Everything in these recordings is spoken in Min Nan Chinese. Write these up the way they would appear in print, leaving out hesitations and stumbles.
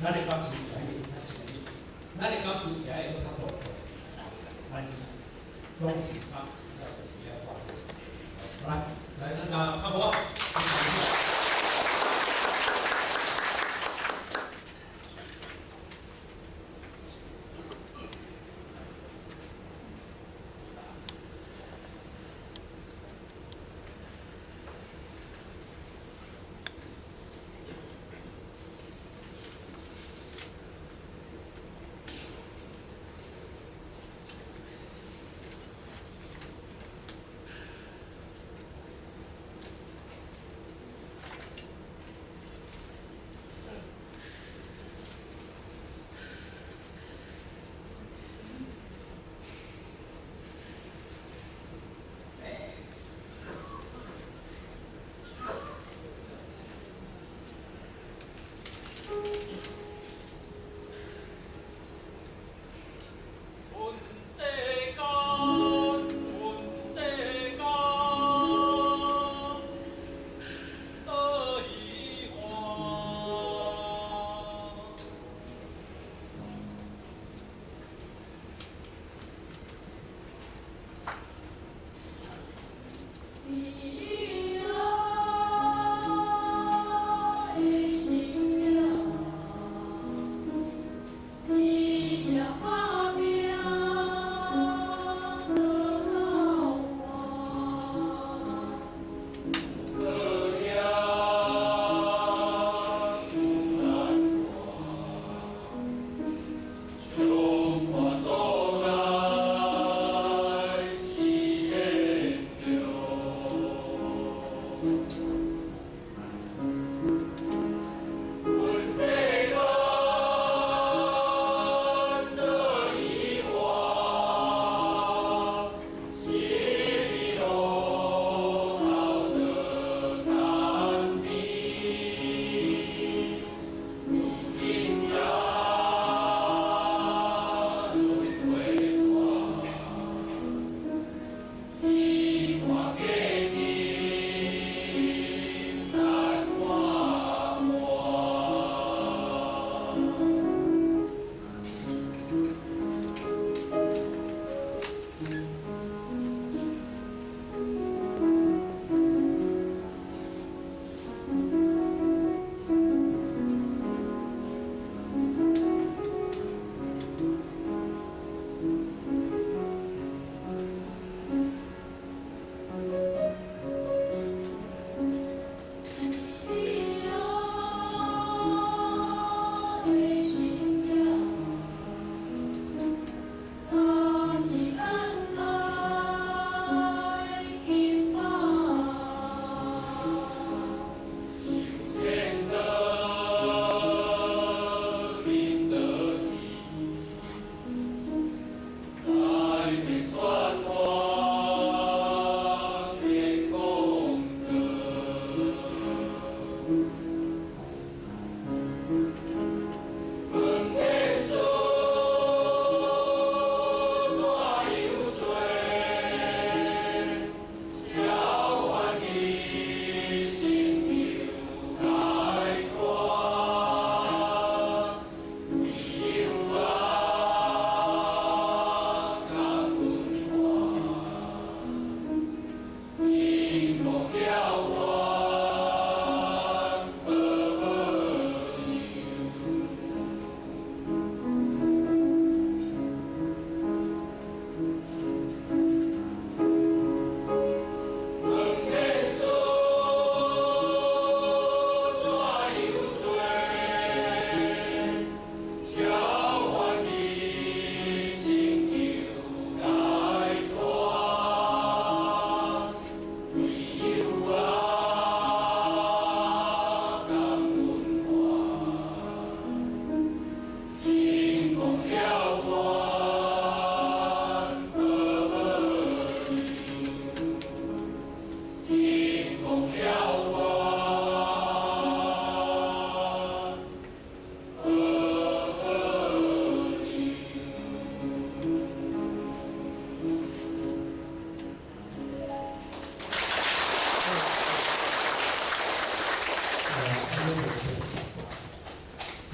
咱的感受來是，咱的感受也會閣較大，但是總是感受就是愛花這時間。好來，來，咱阿伯。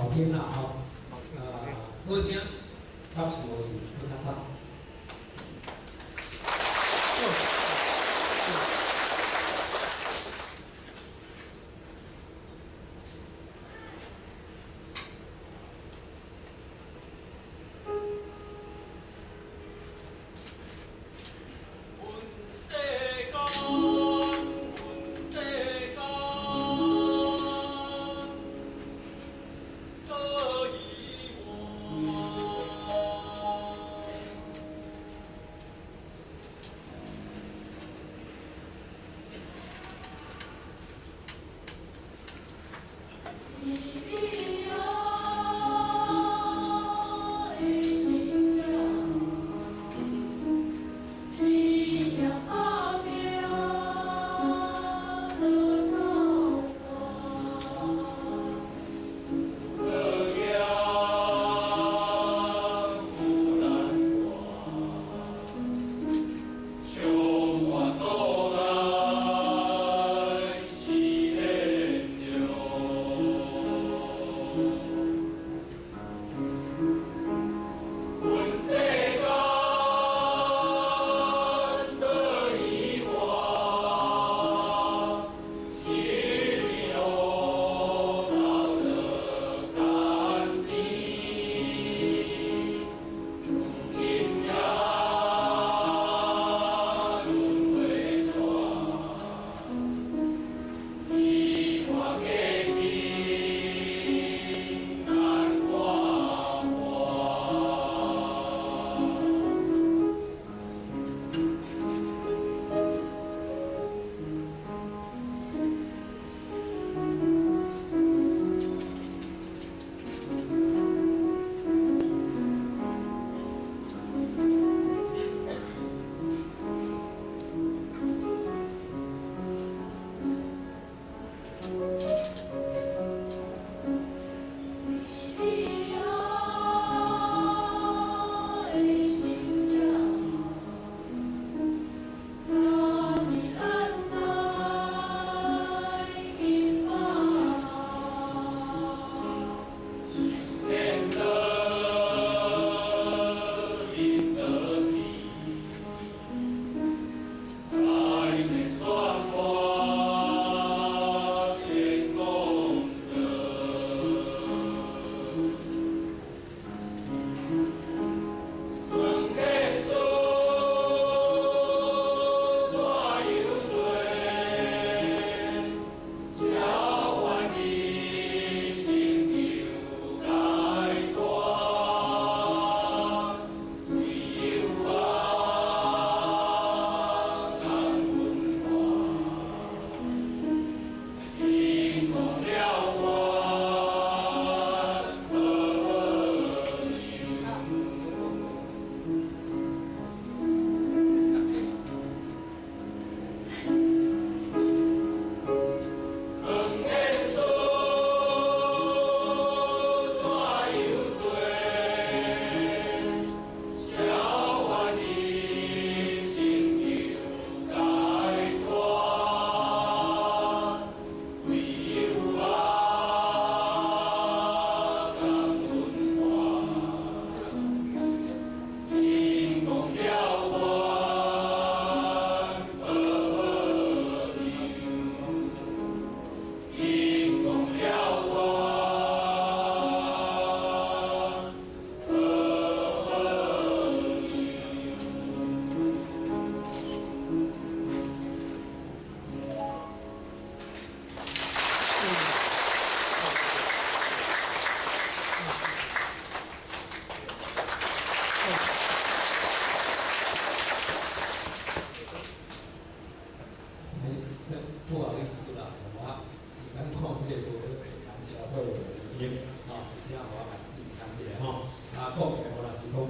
好聽啦吼，好聽，敢是無伊閣較早。不好意思啦，我時間控制無好勢，超過5分鐘，吼，而且我來預談一下吼，啊，講起來我若是講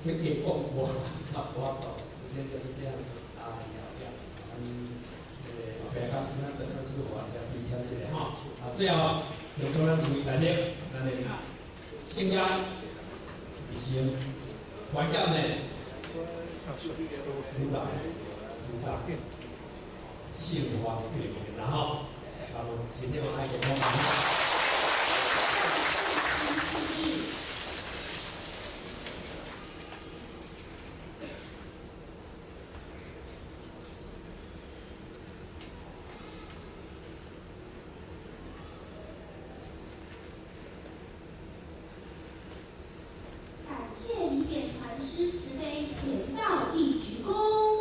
欲加講無啊，無法度，時間就是這樣子，啊，了了，咱後壁講時間怎樣是我來預談一下吼，啊，最後用中央注意來咧，咱的聖業一生，關鍵呢，愈來愈早。幸福越遠，然後，咱們今天我愛健康。明點傳師慈悲前到一鞠躬。